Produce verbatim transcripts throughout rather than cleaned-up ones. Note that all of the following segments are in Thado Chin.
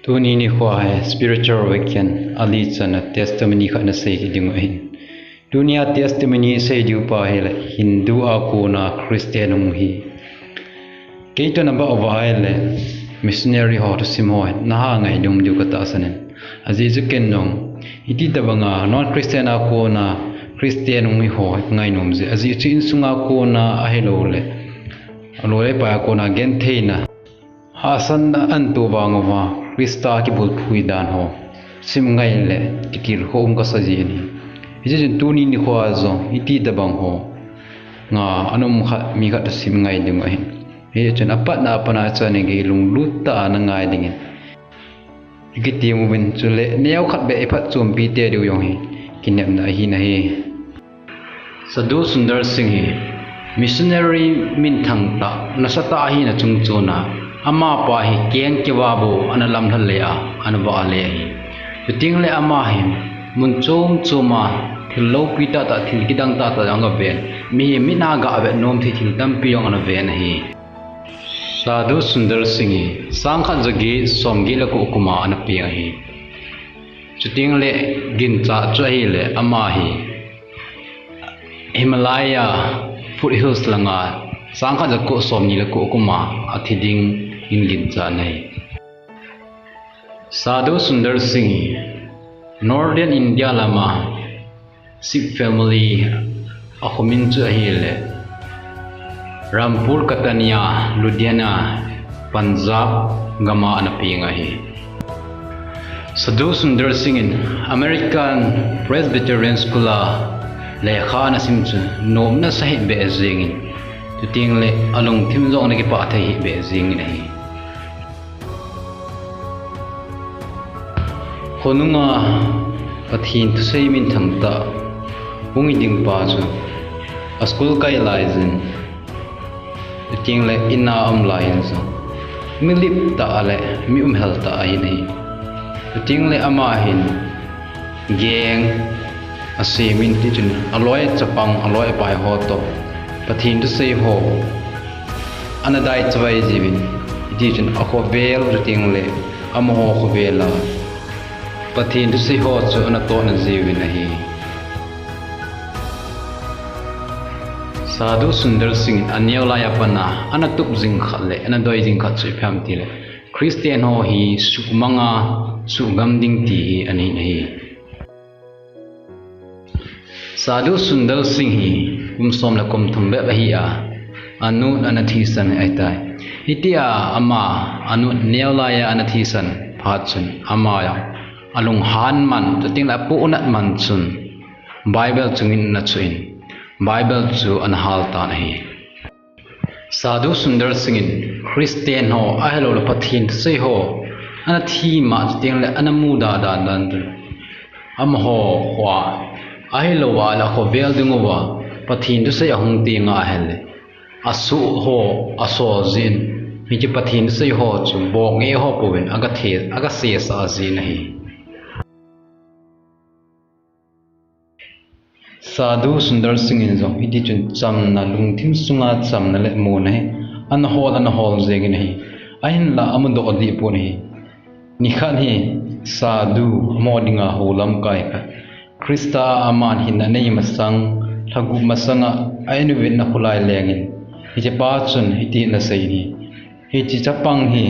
Tuni nikho hi spiritual weekend a li channa testimony khat nasei kit ding ahin. Tunia testimony sei diu pa hi le Hindu a kona Christian hung hi. Kei toh nabah uva ahile missionary ho thusim ho naha ngai dum diu katahsan in. Ajeh chu ken jong iti tabanga non Christian a kona Christian hung hi ho ngai nom jeh. Ajeh chu insunga kona ahilou le aloi le pai a kona gentheina, hahsatna ahin to vang uva Christa kibulphu dan ho sim ngai le kikil kho um kasa jin ahi. Hiche chun tuni nikho a jong iti tabang ho nga ana um khat mi khat sim ngai ding ahin. Hiche chun apatna a pat a chan gei lunglut tah a na ngai dingin. Ikiti uvin chule neo khat beh iphatchompi tei diu jong hi kinepna ahi nahi. Sadhu Sundar Singh hi missionary minthang tah, nasatah ahina chungchon a, amapa hi keng kivah bou ana lamlha le a, ana vah le ahi. Chuteng le ama hi mun chom chom a thil loupi tahtah, thil kidang tahtah jong aga ven. Mihem mit a gah vet nom thei thil tampi jong ana ven ahi. Sadhu Sundar Singh hi sangkhat jaget somget le ko kum a ana peng ahi. Chuteng le ginchat chu ahile ama hi Himalaya foothills langa sangkhat jako somni le ko kum a athi dingin ginchat ahi. Sadhu Sundar Singh hi Northern India lama Sikh family a khomin chu ahile Rampur Katania, Ludhiana, Punjab gama ana peng ahi. Sadhu Sundar Singh in American Presbyterian School a lekha ana sim chu nomna sa hih beh jengin, chuteng le alungthim jong ana kipah thei hih beh jengin ahi. Khonunga Pathen thusei minthang tah hung hi ding pa chu a school kai lai jin, chuteng le in a um lai in jong mi lip tah le mi umhel tah ahi nahi. Chuteng le ama hin gang asem in, tichun aloi chapang, aloi apai ho toh Pathen thusei ho ana dai chavai jiuvin, tichun akhovel chuteng le amaho khovel a Pathen thusei ho chu ana tohna jiuvin ahi. Sadhu Sundar Singh in aneo lai a pat a ana tup jing khat le ana doi jing khat chu ipi ham itile Christian ho hi suhmang a suhgam ding ti hi ana hi nahi. Sadhu Sundar Singh hi kum som le kum thum bep ahi a, anu ana thisan ahitai. Hitia ama anu neo lai a ana thisan phat chun ama jong alunghan man, chuteng le apohnat man chun Bible chungin ana chuh in, Bible chu ana hal tan ahi. Sadhu Sundar Singh in Christian ho ahilou le Pathen thusei ho ana thi ma chuteng le ana muda dan dan chu amaho khoa ahilou le akhovel ding uva Pathen thusei ahung teng ahile asuh ho asol jin, hiche Pathen thusei ho chu bok ngei ho pouvin aga the, aga sesah jin ahi. Sadhu Sundar Singh in jong hiti chun chamna, lungthim sunga chamna le mona hi ana hol, ana hol jengin ahi. Ahinla amudoh deh pon ahi. Nikhat hi Sadhu amaho dinga houlamkai khat, Christa a aman hinna anei masang, lha gup masanga a in uvin ana kholai lengin, hiche pa chun hiti ana sei in ahi. Hiche chapang hi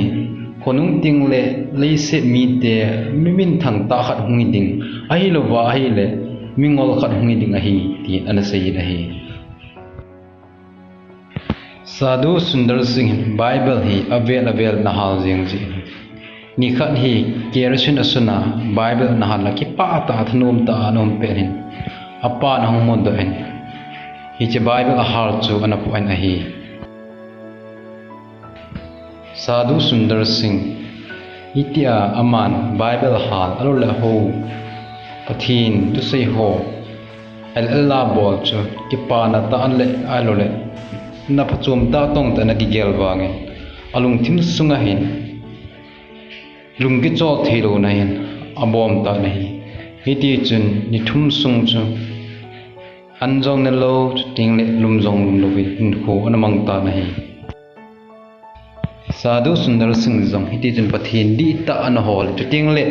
khonung teng le leiset mite mi minthang tah khat hung hi ding, ahilouva ahile mingol khat hung hi ding ahi, tin ana sei in ahi. Sadhu Sundar Singh hin Bible hi avel avel ana hal jing jin ahi. Nikhat hi kerosene asun a Bible ana hal a kipah tah a thanom tah a ana um pet in, apan ahung mudoh in, hiche Bible ahal chu ana pohdoh in ahi. Sadhu Sundar Singh, hitia aman Bible hal, alou le ahou, Pathen thusei ho, el el a bol chu kipana tah le, alou le, na phachom tah tong tah ana kigel vangin, alungthim sunga hin lungkichol theilouna hin abom tan ahi. Hiti chun ni thum sung chu an jong nelou, chuteng le lum jong lumlou in hinkho ana mang tan ahi. Sadhu Sundar Singh jong hiti chun Pathen dihtah ana hol in, chuteng le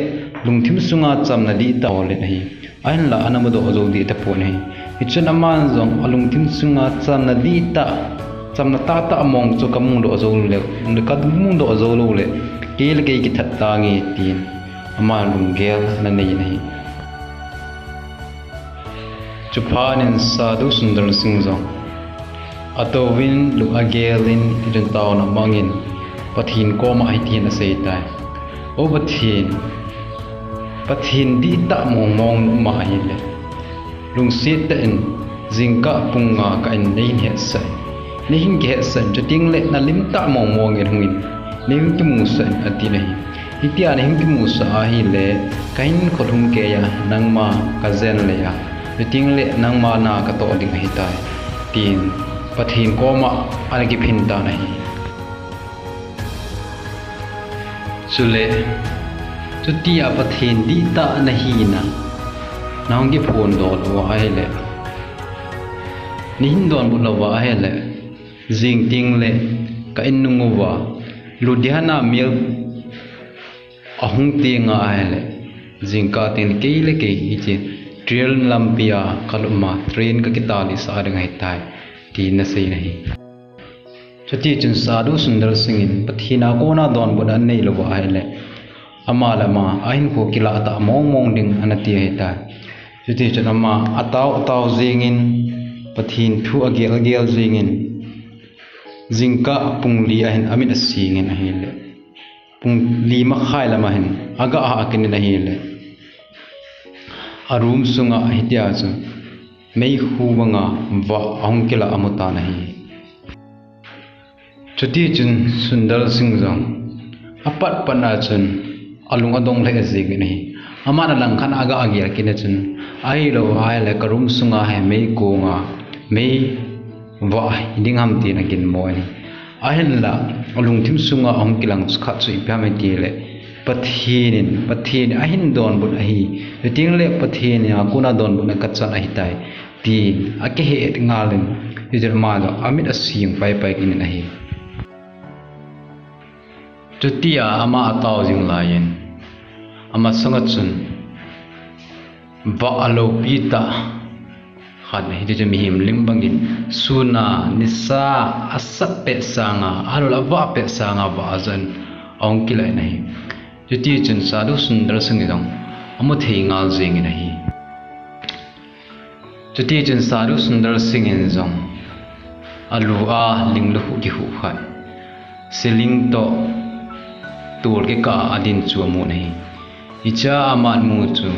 lungthim sunga chamna dihtah ahol in ahi. Ahinla ana mudoh jou dih tapon ahi. Hichun aman jong alungthim sunga chamna dihtah, chamna tahtah mong chu kamu doh jou le, kamu doh jou lou le, kei le kei kithat tange tin aman lunggel ana nei in ahi. Chuphat in Sadhu Sundar Singh jong atouvin lung agel in, hichun taona mangin Pathen koma hitin asei tai. O Pathen, Pathen dihtah mong mong numa ahile, lungset tah in jingkah pung nga kah in neihin hetsah in, neihin kihetsah in, chuteng le nalim tah mong mong in hungin, neihin kimusah in, atin ahi. Hitia neihin kimusah ahile, kahin khut hung kei a, nangma kajen lei a, chuteng le nangma na katoh ding ahitai, tin Pathen koma ana kiphin tan ahi. Chule, chutia Pathen dihtah nahina, nahung kiphondoh lou ahile, neihin donbut lou ahile, jing teng le ka in nung uva Ludhiana mel ahung teng ahile, jingkah teng le kei le kei hiche train lampia kalum a train kakitalisah ding ahitai, tin asei in ahi. Chutichun Sadhu Sundar Singh in Pathen a kona donbut anei lou ahile, ama le ama ahinkho kilah tah mong mong ding anati ahitai. Chutichun ama atao tao jingin, Pathen thu agel gel jingin, jingkah pung li ahin amit asingin ahile, pung li makhai lam ahin aga hah kit in ahile, a room sunga hitia chu meikhu banga vah ahung kilah amu tan ahi. Chutichun Sundar Singh jong apatpatna chun alung adong lheh jingin ahi. Aman alangkhat a aga gel kit in chun, ahilou ahile ka room sunga hi meikonga mei vah hi ding ham tin aginmo in ahi. Ahinla alungthim sunga ahung kilang khat chu ipi ham itile, Pathen in, Pathen in ahin donbut ahi, chuteng le Pathen a kona donbutna kachan ahitai, tin akihet ngal in, hichun ama jong amit asing paipai kit in ahi. Chutia ama atao jing laiyin, amasanga chun vah aloupi tah khat, hitichun mihem lim bangin suna nisa asat pet sanga, ahalou le avah pet sanga vah ajan ahung kilah in ahi. Chutichun Sadhu Sundar Singh jong amu thei ngal jingin ahi. Chutichun Sadhu Sundar Singh in jong alu a linglu khuh kikhuh khat, ceiling toh tol kikah a adin chu amun ahi. Hichea aman amu chu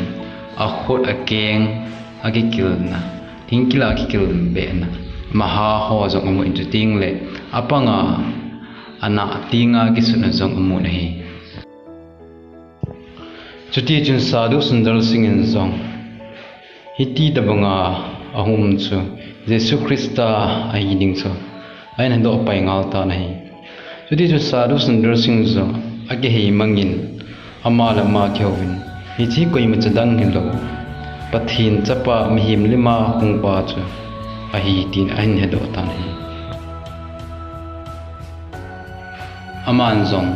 akhut akeng akikilna, thingkila kikil behna, maha ho jong amun, chuteng le apanga anah tenga kisutna jong amun ahi. Chutichun Sadhu Sundar Singh in jong hiti tobanga ahung um chu Jesu Christa ahi ding chu ahin hedoh pai ngal tan ahi. Chutichun Sadhu Sundar Singh jong akihei mangin, ama le ama kihouvin, hiche koimacha dang hilou, Pathen chapa mihem lima hungpa chu ahi tin ahin hedoh tan ahi. Aman jong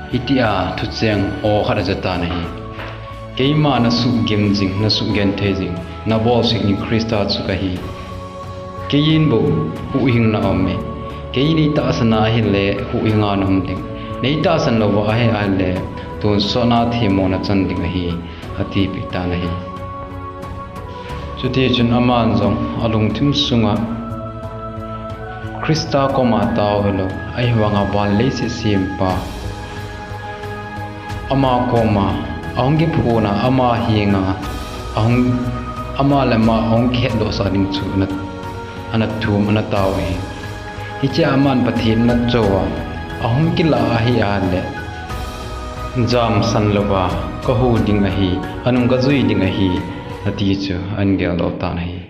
hitia thucheng aw khat aja tan ahi. Keima nasuhgim jing, nasuhgenthei jing, nabolseh jing Christa chu kahi. Keiyin bou huhhingna aume. Kei neitahsan a ahile huhhinga naum ding, neitahsan louva ahi ahile tonsotna themmona chan ding ahi, atipeh tan ahi. Chutichun aman jong alungthim sunga Christa koma tao hilou, ahivanga van leiset sempa ama koma ahung kiphona, ama henga ahung, ama le ama ahung kihetdohsah ding chu ana, ana thum, ana tao ahi. Hichea aman Pathen anatchouva ahung kilah ahi ahile, jamsan louva kahou ding ahi, anung kajui ding ahi, ati chu ahin geldoh tan ahi.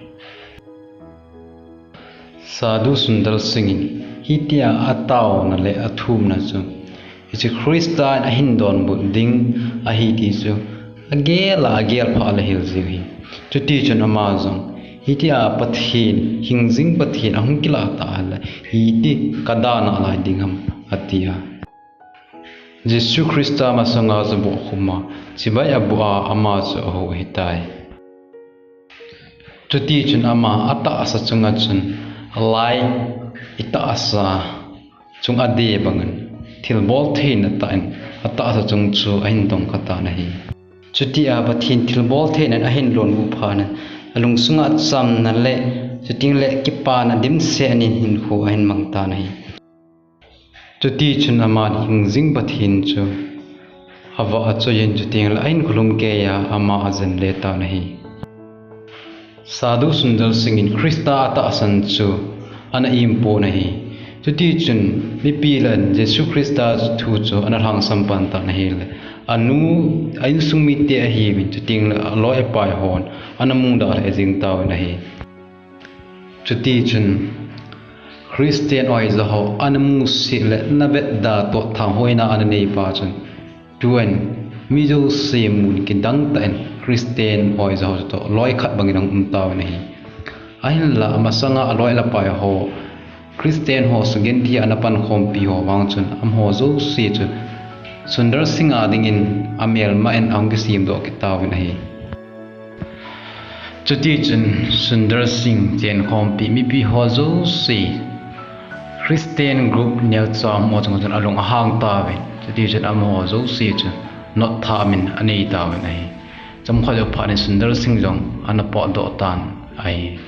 Sadhu Sundar Singh in hitia ataona le athumna chu, hiche Christa in ahin donbut ding ahi ti chu agel a agel phah le hil jing ahi. Chutichun ama jong hitia Pathen, hingjing Pathen ahung kilah tah le, hiti kadah nalai ding ham, atia. Jesu Christa masanga chu bohkhum a, chibai aboh a ama chu ahou ahitai. Chutichun ama atahsa chunga chun, lai itahsa chung adeh bangin, thilbol theina tah in atahsa chung chu ahin dongkha tan ahi. Chutia Pathen thilbol theina in ahin lonmu phat in, alungsunga chamna le, chuteng le kipana dimset in hinkho ahin mang tan ahi. Chutichun aman hingjing Pathen chu avah achoiyin, chuteng le ahinkho lhumkeiya ama ajen le tan ahi. Sadhu Sundar Singh in Christa atahsan chu ana impon ahi. Chutichun mipi lah in Jesu Christa thu chu ana lhangsam pan tan ahile, anu, a insung mite ahiuvin, chuteng le aloi apai hon ana mudalha jing tauvin ahi. Chutichun Christian oijo ho ana musit le ana vetda toh thanghoina ana neipa chun, tun mi jouse mun kidang tah in Christian oijo ho toh loi khat bangin ahung um tauvin ahi. Ahinla amasanga aloi le apai ho, Christian ho sugenthia ana pankhompi ho vang chun, amaho jouse chu Sundar Singh a dingin amelma in ahung kisemdoh kit tauvin ahi. Chutichun Sundar Singh chenkhompi mipi ho jouse, Christian group neocha ho chunga chun alung ahang tauvin, chutichun amaho jouse chu notthah min anei tauvin ahi. Chomkhat jou phat in Sundar Singh jong ana potdoh tan ahi.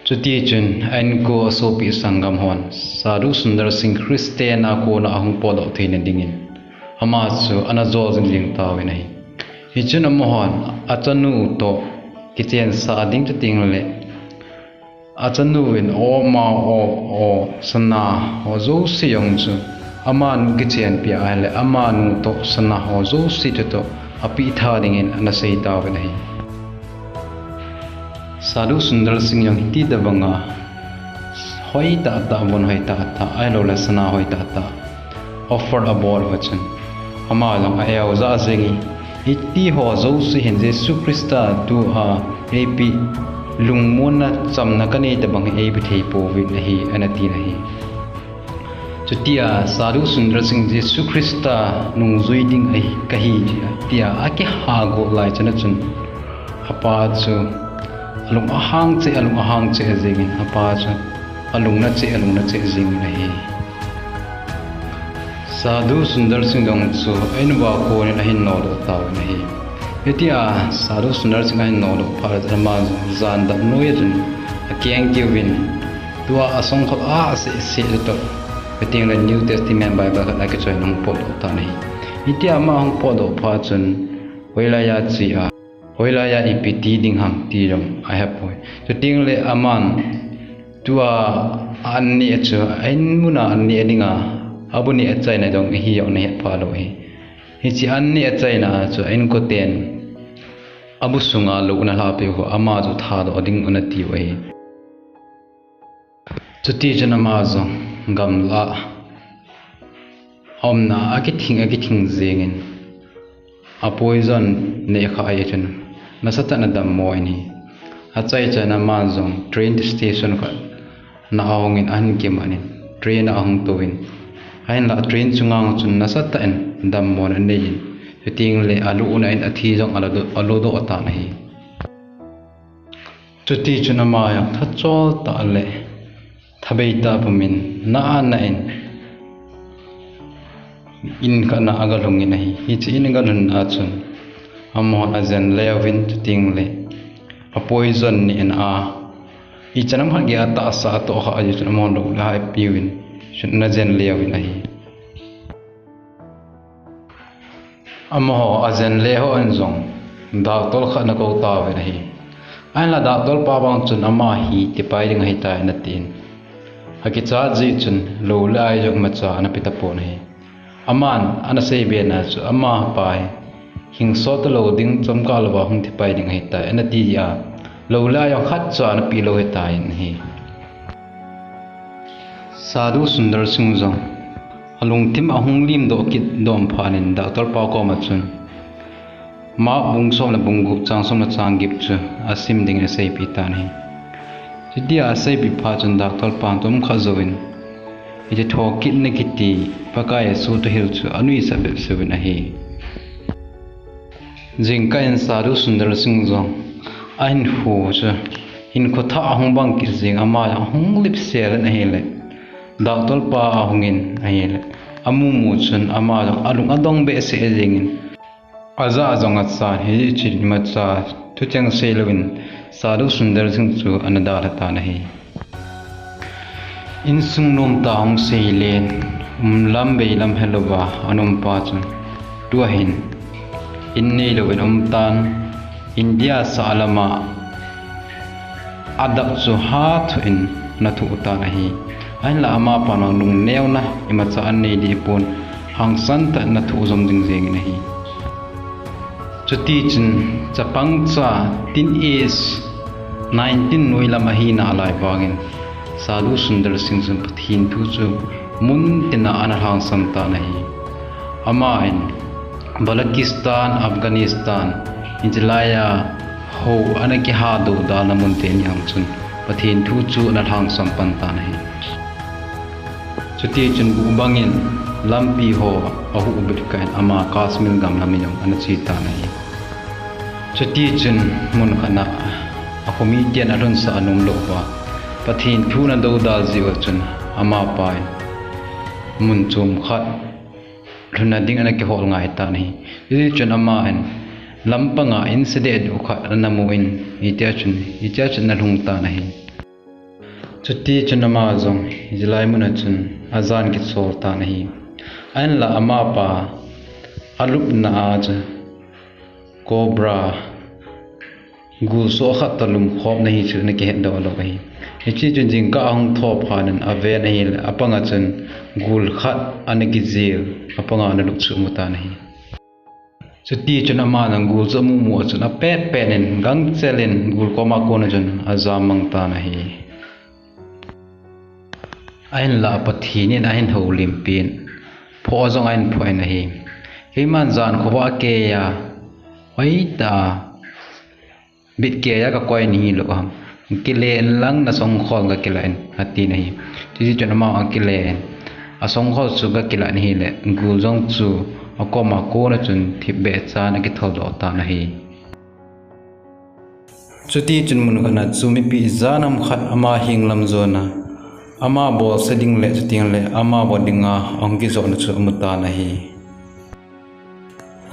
Chutichun a insung asopi sanggam hon Sadhu Sundar Singh Christian a kona ahung potdoh theina dingin ama chu ana jol jingjing tauvin ahi. Hichun amahon achanu toh kichensah ding, chuteng le achanun o, ma, o, o, sana ho jouse jong chu amanu kichenpi ahile amanu toh sana ho jouse chutoh apeh tha dingin ana sei tauvin ahi. Sadhu Sundar Singh jong hiti tobanga hoi tahtah, von hoi tahtah, ahiloule sana hoi tahtah offer abol uva chun, ama jong a-eu jah jengin, hitiho jouse hin Jesu Christa tua eipeh lungmonna chamna kanei tobang hi eipeh thei pouvin ahi, ana tin ahi. Chutia Sadhu Sundar Singh Jesu Christa nungjui ding ahi, kahi, tia akiha got lai chana chun, apa chu alung ahang cheh, alung ahang cheh jengin, apa chu alung nacheh, alung nacheh jengin ahi. Sadhu Sundar Singh jong chu a-in uva konin ahin nodoh tauvin ahi. Hitia Sadhu Sundar Singh ahin nodoh phat chun ama jong jan dap noiya chun akeng keuvin, tua asongkhol a asehseh toh, chuteng le New Testament Bible khat akichoiyin ahung potdoh tan ahi. Hitia ama ahung potdoh phat chun, hoilaiya che a, hoilaiya ipi ti ding ham ti jong ahepoi. Chuteng le aman tua an neh chu a-in muna an neh dinga abu neh achaina jong ahi jong ana hetphah lou ahi. Hiche an neh achaina chu a-inkoten abu sunga lou ana lhahpeh uva, ama chu thadoh ding ana tiu ahi. Chutichun ama jong gamlah a umna a akithing, akithing jengin, a poison neh kha ahi chun nasatah in adammo in ahi. Achaichan aman jong train station khat na ahungin ahin kimanin, train a ahung touvin, ahinla train chunga chun nasatah in dammo aneiyin, chuteng le alupna in athi jong alo, alodoh tan ahi. Chutichun ama jong thachol tah le thabei tah pumin, na a na in, in khat na agalhungin ahi. Hiche in agalhunna chun amahon ajen leuvin, chuteng le a poison nehna a ichan ham khat geiya atahsa atoh kha ahi chun amahon lou le hai apeuvin, chun ana jen leuvin ahi. Amaho ajen le hon jong doctor khat ana kou tauvin ahi. Ahinla doctor pa vang chun ama hi tipai ding ahitai ana tin, akichat jeh chun lou le ai jong imacha ana pe tapon ahi. Aman ana seibena chu ama pa hi hingsot talou ding, chomkhat louva hung thipai ding ahitai ana ti jeh a, lou le ai jong khatcha ana pe lou ahitai ahi. Sadhu Sundar Singh jong alungthim ahung limdoh kit dom phat in doctor pa koma chun Mark bung som le bung gup chang som le chang get chu asim dingin aseipeh tan ahi. Chutia aseipeh phat chun doctor pan chomkhat jouvin Hiche thokitna kiti Pakai Jesu thuhil chu anuisat behseh uvin ahi. Jingkah in Sadhu Sundar Singh jong ahinkho chu hinkho thah ahung bang kit jing, ama jong ahung lipsel in ahile, doctor pa ahungin ahile, amumu chun ama jong alung adong behseh jengin, ajah jong achan, hichun imacha thucheng seilouvin Sadhu Sundar Singh chu ana dalha tan ahi. Insung nomtah hung seile, um lam bei lam helouva ana um pa chun, tua hin in neilouvin aum tan, India sah lama adak chu hathoh in ana thoh tan ahi. Ahinla amapan lungneona imacha anei dehpon, hangsan tah in ana thoh jom jing jengin ahi. Chutichun chapangcha, teen age, nineteen noilam ahi nalai vangin Sadhu Sundar Singh chun Pathen thu chu muntina ana lhangsan tan ahi. Aman Balochistan, Afghanistan, hiche laiya hou ana kihadoh dalna mun teni a chun Pathen thu chu ana lhangsan pan tan ahi. Chutichun bu bangin lampi ho ahuhbit kah in ama Kashmir gamlam in jong ana che tan ahi. Chutichun mun khat a akhomiten alhunsah anom louva, Pathen thu ana dodal jeh uva chun amapan mun chom khat lhunna ding ana kihol ngai tan ahi. Hitichun aman lampanga in sedeh duh khat ana mun, hitia chun, hitia chun ana lhung tan ahi. Chutichun ama jong hiche lai muna chun ajan kichol tan ahi. Ahinla amapa alupna a chu cobra gul soh khat toh lumkhomna hi chu ana kihetdoh lou ahi. Hiche chun jingkah ahung thou phat in aven ahile, apanga chun gul khat ana kijel, apanga ana lup chu amu tan ahi. Chutichun aman gul chu amumu a chun apetpet in gangchel in gul koma kona chun ajam mang tan ahi. Ahinla Pathen in ahin houlimpin, phoh jong ahin phoh in ahi. Keiman jan khovah a keiya, hoitah a, bit keiya kakoi nahi lou ham. Kile in lang nasongkhol gakilah in, atin ahi. Chutichun ama akile in, asongkhol chu gakilah in ahile, gul jong chu akoma kona chun thipbeh chan akitholdoh tan ahi. Chutichun mun khat a chu mipi ijat ham khat ama henglam jona, ama bolse ding le chutengle ama bol dinga ahung kijotna chu amu tan ahi.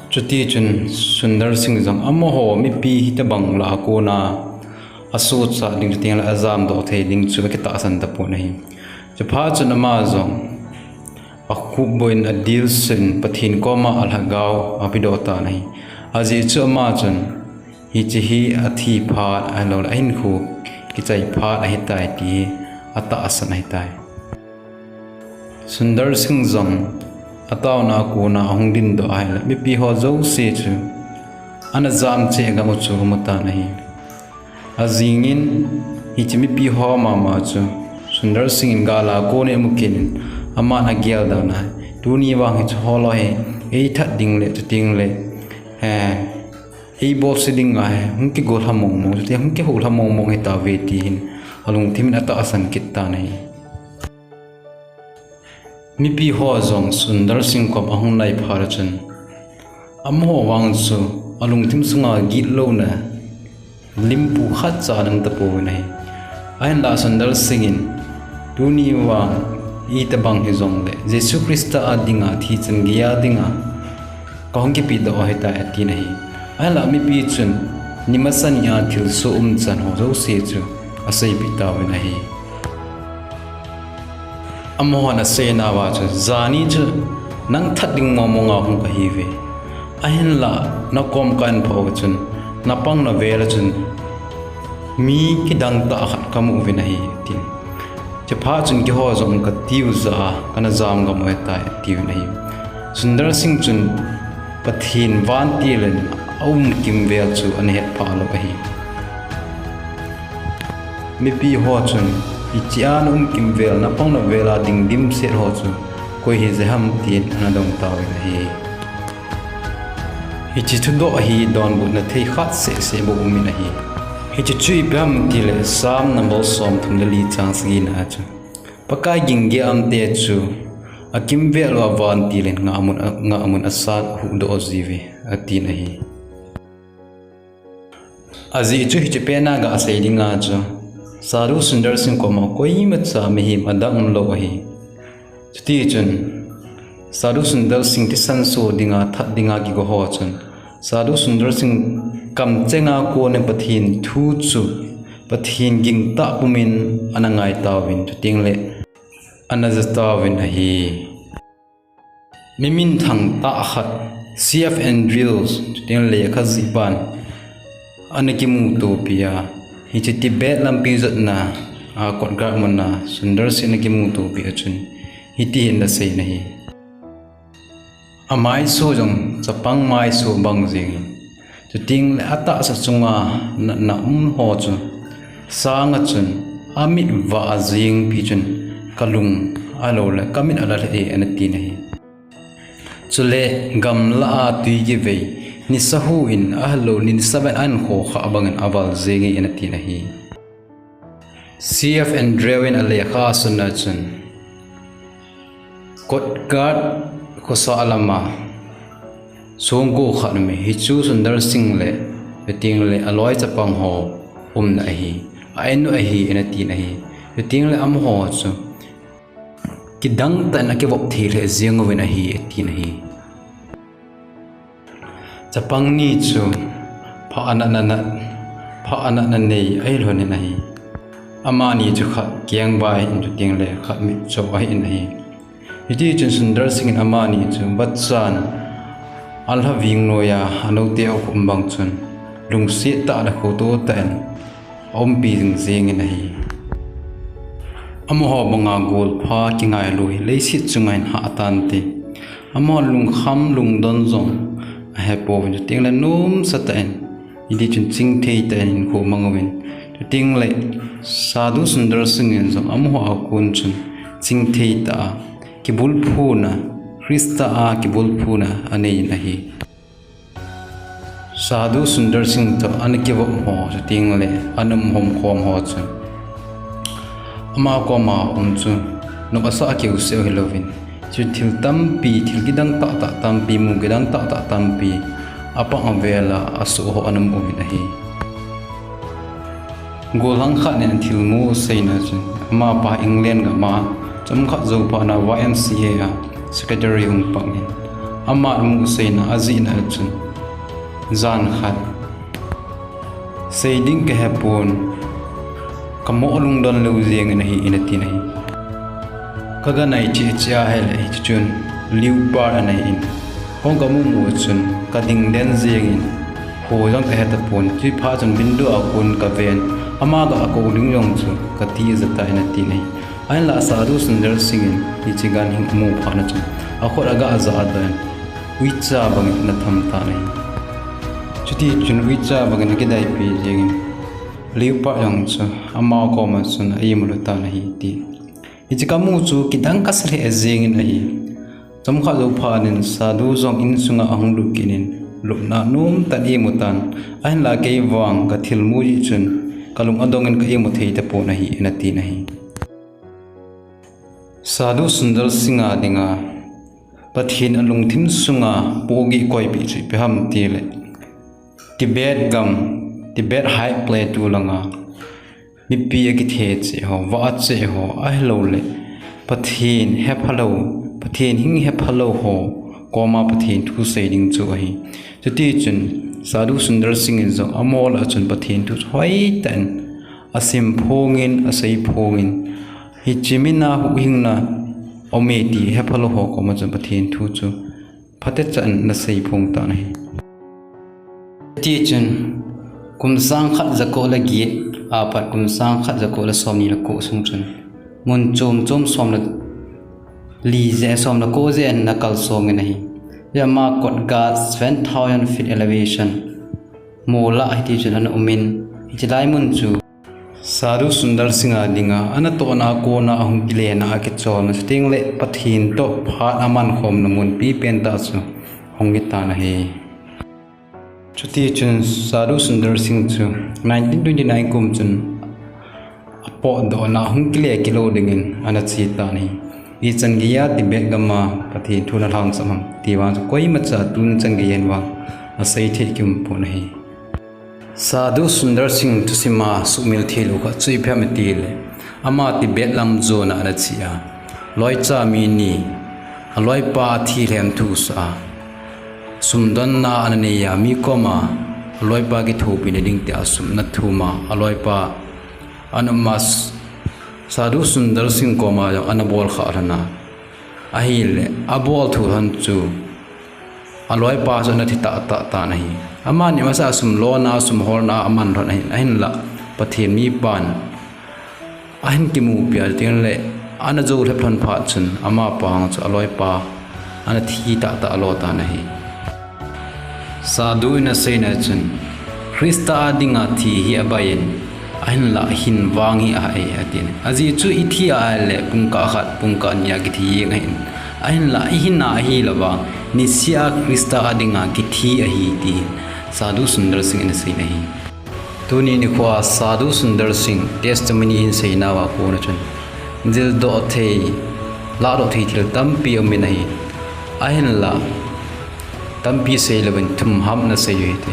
Chutichun Sundar Singh jong amaho mipi hitobang lah a kona asochat ding chutengle ajamdoh thei ding chu akitahsan tapon ahi. Chuphat chun ama jong akhup boiyin adilsun Pathen koma alhagao apedoh tan ahi. Ajeh chu ama chun hiche hi athi phat ahiloule ahinkho kichai phat ahitai ti hi atahsan ahitai. Sundar Singh jong ataona a kona ahung dingdoh ahile, mipi ho jouse chu ana jam cheh gam u chu amu tan ahi. Ajingin hiche mipi ho mama chu Sundar Singh in gal a kona amu kit in, aman agel dan a, tuni vang hiche ho loi hi eithat ding le chutengle, he, eibolse ding ahi, hung kigolha mongmong, chuteng hung kihoulha mongmong hitauve ti hin alungthim in atahsan kit tan ahi. Mipi ho jong Sundar Singh kom ahung nai phat chun, amaho vang chu alungthim sunga gitlouna limpu khatcha ana um tapouvin ahi. Ahinla Sundar Singh in, tuni vang itobang hijongle Jesu Christa a dinga thichan geiya dinga kahung kipedoh ahitai, atin ahi. Ahinla mipi chun nimasan a thilsoh umchan ho jouse chu aseipeh tauvin ahi. Amahon aseinauva chu, jani chu nang that ding mongmonga hung kahiuve. Ahinla nakom kahin phah uva chun, napang navela chun mi kidang tah khat kamu uvin ahi, atin. Chuphat chun keiho jong katiu jah a kana jam gam u ahitai, atiuvin ahi. Sundar Singh chun Pathen vantil in aum kimvel chu ana hetphah lou ahi. Mipi ho chun, hichea naum kimvel, napang navela ding dimset ho chu koi hije ham, tin ana dong tauvin ahi. Hiche thudoh hi donbutna thei khat sehseh bou umin ahi. Hiche chu ipi ham itile Psalm number somthum le li chang sagina a chu, Pakai ging gei a um te chu akimvel uva vantil in ngahmun a, ngahmun a sat huhdoh jiuve, atin ahi. Ajeh chu hiche pet na gasei dinga chu, Sadhu Sundar Singh koma koimacha mihem adang umlou ahi. Chutichun Sadhu Sundar Singh thisan so dinga, that dinga kigo ho chun, Sadhu Sundar Singh kamchenga konin Pathen thu chu, Pathen gingtah pumin ana ngai tauvin, chutengle ana ja tauvin ahi. Mi minthang tah khat, C F Andrews, chutengle lekha jihpan ana kimutopi a, hiche Tibet lampi jotna a Kotgarh muna Sundar Singh ana kimutopi a chun, hiti hin ana seiyin ahi. Amaiso jong chapang maiso bang jengin, chutengle atahsa chunga natna um ho chu sanga chun amit vah jengpi chun kalung ahiloule kamit ala lheh e, ana tin ahi. Chule gamlah a twi kivei, nisa hu in ahiloule nisa vet a ahin khokhah bangin aval jenge, ana tin ahi. C F Andrews in alekha asuna chun, Kotgarh khosah lama songko khat aume, hichu Sundar Singh le, chutengle aloi chapang ho umna ahi, a-in u ahi, ana tin ahi. Chutengle amaho chu kidang tah in akivop thei lheh jeng uvin ahi, atin ahi. Chapang ni chu pha ana, ana, pha ana, ana nei ahilhonin ahi. Amani chu khat kengbai ahin, chutengle khat mitcho ahin ahi. Hitichun Sundar Singh in amani chu vachan alhaving noiya anoute akhum bang chun lungset tah le khoto tah in aumpi jing jengin ahi. Amaho banga golpha kingailou hi leiset chunga hin hah tante. Amaho lungkham lungdon jong ahepouvin, chutengle nomsa tah in, hitichun chingthei tah in hinkho amang uvin, chutengle Sadhu Sundar Singh in jong amaho a kon chun chingthei tah a kibulphuna, Christa a kibulphuna aneiyin ahi. Sadhu Sundar Singh toh ana kivop ho, chutengle ana umkhom khom ho chun, ama koma um chu nopsah a kiuseh u hilouvin, chu thil tampi, thil kidang tahtah tampi, mu kidang tahtah tampi, apang avela asoh ho ana um uvin ahi. Gollhang khat in athilmu seina chun, amapa England gam a chomkhat jouphat na Y M C A a secretary hung pang in, ama mu seina ajihna chun, jan khat, sei ding kahepon, kamoh lungdon lou jengin ahi, ana tin ahi. Kaga nai cheh cheh ahile, hitichun leopard anei in, hung kamu mu chun kading den jengin, kho jong kahe tapon, chuphat chun window a kon kaven, ama ga akou ding jong chu kati ja tai, ana tin ahi. Ahinla Sadhu Sundar Singh in hiche ganhing amu phat na chun akhut aga ajahdoh in, uicha bangin ana tham tan ahi. Chutichun uicha bangin akidaipi jengin, leopard jong chu ama koma chun a-imu lhu tan ahi, ati. Hiche kamu chu kidang kasa lheh jengin ahi. Chomkhat jouphat in Sadhu jong insunga ahung lut kit in, lupna nomtah in a-imu tan, ahinla kei vang kathilmu jeh chun kalung adongin ka-imu thei tapon ahi, ana tin ahi. Sadhu Sundar Singh a dinga Pathen alungthim sunga pohgih koipi chu ipi ham tile, Tibet gam, Tibet High Plateau langa mipi akithe cheh ho, vah cheh ho, ahiloule Pathen hephalou, Pathen hing hephalou ho koma Pathen thu sei ding chu ahi. Chutichun Sadhu Sundar Singh in jong amaho lah a chun Pathen thu chu hoitah in asim phongin, asei phongin, hiche mina huhhingna aume ti hephalou ho koma chun Pathen thu chu phatechan ana sei phong tan ahi. Tichun, kum sang khat jako le get apat kum sang khat jako le somni le ko sung chun, mun chom chom som le li je, som le ko je ana kalsongin ahi. Ama kotga seven thousand feet elevation mola hitichun ana umin, hiche lai mun chu Sadhu Sundar Singh a dinga anatohna a kona ahung kilena a kicholna, chutengle Pathen toh phat amankhomna mun pipen tah chu hung hitan ahi. Chutichun Sadhu Sundar Singh chu nineteen twenty-nine kum chun apotdohna hung kile kilou dingin ana che tan ahi. Ichan geiya Tibet gam a Pathen thu ana lhangsam ham ti vang chu koimacha tuni chan geiya hin vang asei thei kium pon ahi. Sadhu Sundar Singh thusim a sumil thei lou khat chu ipi ham itile, ama Tibet lam jon a ana che a, loicha mi ni, aloipa athi lhem thu asah a, sumdonna ana nei a, mi koma aloipa kithopina ding tia sum ana thum a, aloipa ana um a, Sadhu Sundar Singh koma jong ana bolkhah lhon a, ahile abol thu lhon chu aloipa chu ana thi tahtah tan ahi. Amani masa a sum lona, sum holna aman lhon ahin, ahinla Pathen mipan ahin kimupi a, chuteng le ana jou lhep lhon phat chun amapa hung chu aloipa ana thi tahtah alo tan ahi. Sadhu in aseina chun, Christa a dinga thi hi abai in, ahinla hin vang hi ahai, atin. Ajeh chu ithi a ahile pungkah khat, pungkah ni a kithi jeng ahin, ahinla ihinna ahilou vang, niseh a Christa a dinga kithi ahi, tin Sadhu Sundar Singh in aseina ahi. Tuni nikho a Sadhu Sundar Singh testimony in seinauva kona chun, jildoh thei, lahdoh thei thil tampi aumin ahi. Ahinla tampi seilouvin thum ham ana sei u hite.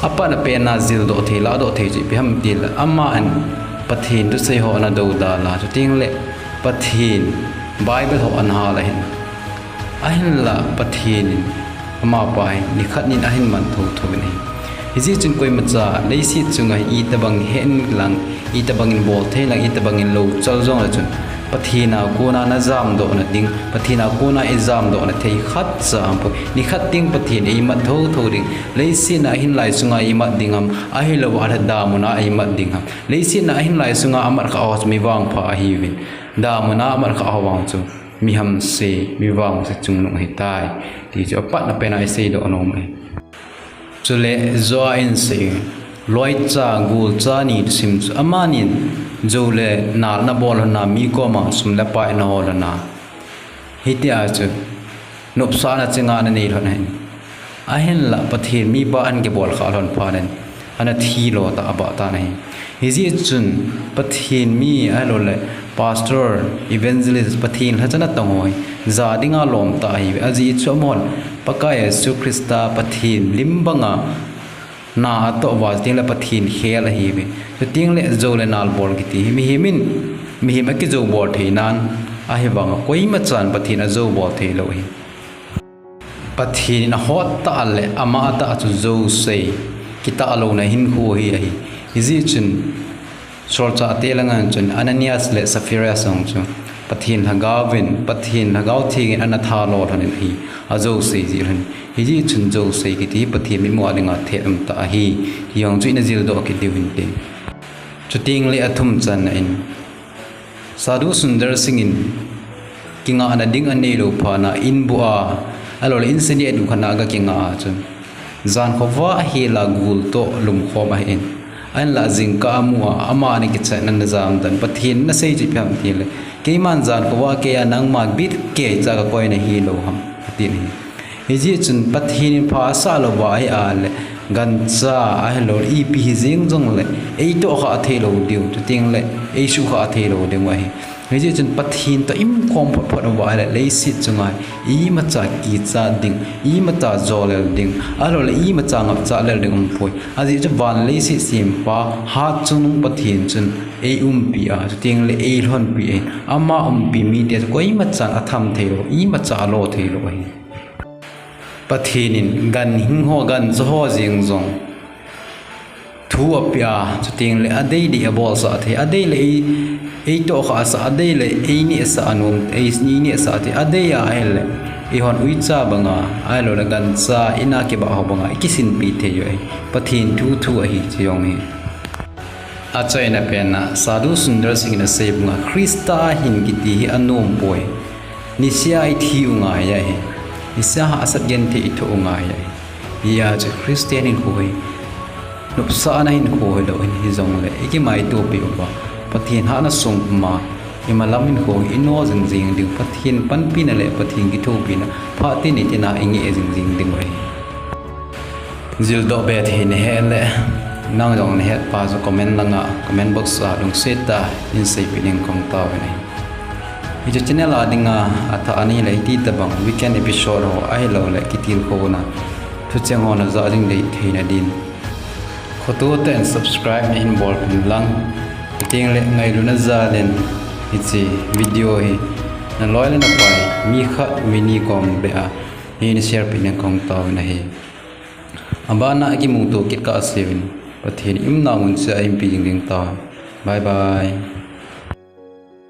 Apatna pen a jildoh thei, lahdoh thei chu ipi ham itile, aman Pathen thusei ho ana doudal a, chuteng le Pathen Bible ho ana hal ahin, ahinla Pathen in amapa hi nikhat nin ahin man thotho uvin ahi. Hijeh chun koimacha leiset chunga hi itobang hen lang, itobang in bol thei lang, itobang in lou chal jongle chun, Pathen a kona najamdohna ding, Pathen a kona ijamdohna thei khatcha aumpoi. Nikhat ding Pathen eimat thotho ding. Leiset a ahin lai sunga imat ding ham, ahilouva leh damun a imat ding ham. Leiset a ahin lai sunga amat khah ho chu mi vangpha ahiuvin, damun a amat khah ho vang chu mi hamse, mi vangse chungnung ahitai, ti chu apatna pen a iseidoh nom ahi. Chule Joa in asei, loicha, golcha ni thusim chu amanin jou le nal ana bol lhon a, mi koma sum le pai ana hol lhon a, hitia chu nopsahna chenga ana nei lhon ahin, ahinla Pathen mipa ahin kibolkhah lhon phat in ana thilo tah abah tan ahi. Hijeh chun Pathen mi ahiloule pastor, evangelist, Pathen lhacha natong ho hi ja dinga lom tah ahiuve. Ajeh chu amahon Pakai Jesu Christa Pathen lim banga na atoh uva, chuteng le Pathen khel ahiuve. Chuteng le jou le nal bol kiti hi mihem in, mihem akijou bol thei nan, ahivanga koimachan Pathen ajou bol theilou ahi. Pathen in ahot tah le amah tah chu jousei, kitahlouna hinkho hi ahi. Hijeh chun solchahte langa chun Ananias le Sapphira jong chu Pathen lhagaovin, Pathen lhagao thengin ana thalo lhonin ahi, ajousei jeh lhon. Hijeh chun jousei kiti hi Pathen mitmu a dinga thet umtah ahi, ti jong chu ina jildoh kit diu hinte. Chuteng le athum channa in, Sadhu Sundar Singh in kingahna ding aneilou phat a inbuh a, ahiloule insung a duhkhat a aga kingah a chun, jankhovah ahela gul toh lumkhom ahin, ahinla jingkah amu a, ama ana kichatna ana jamdoh in, Pathen in asei chu ipi ham itile, keiman jankhovah keiya nangma bit keicha kakoi nahilou ham, atin ahi. Hijeh chun Pathen in pha asah louva ahi a le, gancha ahiloule ipi hijeng jongle eitohkhah theilou diu, chuteng le eisuhkhah theilou diu ahi. Hijeh chun Pathen toh imkhom photphot uva ahile, leiset chunga imacha kichat ding, imacha jolel ding, ahiloule imacha ngapcha lel ding umpoi. Ajeh chu van leiset sempa, hatchungnung Pathen chun eiumpi a, chuteng le eilhonpi ahin, ama umpi mite chu koimachan atham theilou, imacha alo theilou ahi. Pathen in ganhing ho, gancha ho jeng jong thu apeh a, chuteng le adei dei abolsah thei, adei le ei, eitohkhah sah, adei le einehsah anom, einehsah thei, adei a ahile eihon uicha banga, ahiloule gancha ina kibah ho banga ikisinpi thei u ahi. Pathen thu thu ahi, chu jong hi. Achaina pen a, Sadhu Sundar Singh in asei banga, Christa a hin kiti hi anompoi. Niseh a ithi u ngai ahi. Niseh a hahsat genthei ithoh u ngai ahi. Hijeh chun Christian hinkho hi nopsahna hinkho hilou hin, hijongle ikimaitopi uva, Pathen hatna sung puma imalam hinkho hi ino jingjing diu, Pathen panpina le Pathen kithopina phat teni tina ingeh jingjing diu ahi. Jildoh be thei nahet le, Nang jong nahet pa chu comment langa, comment box a lungset tah in seipeh ding kong taovin ahi. Hiche channel a dinga athah anei le hiti tabang weekend episode ho ahilouleh kitilkhouna thucheng ho najah ding dei theina din, khoto tah in subscribe nahin bolpeh in lang, chuteng le ngailutna jal in hiche video hi naloi le napai mi khat mi ni kom beh a hin share peh ding kong taovin ahi. Abana kimuto kit kahseuvin, Pathen in umna mun cheh a eiumpi jing ding tah. Bye bye.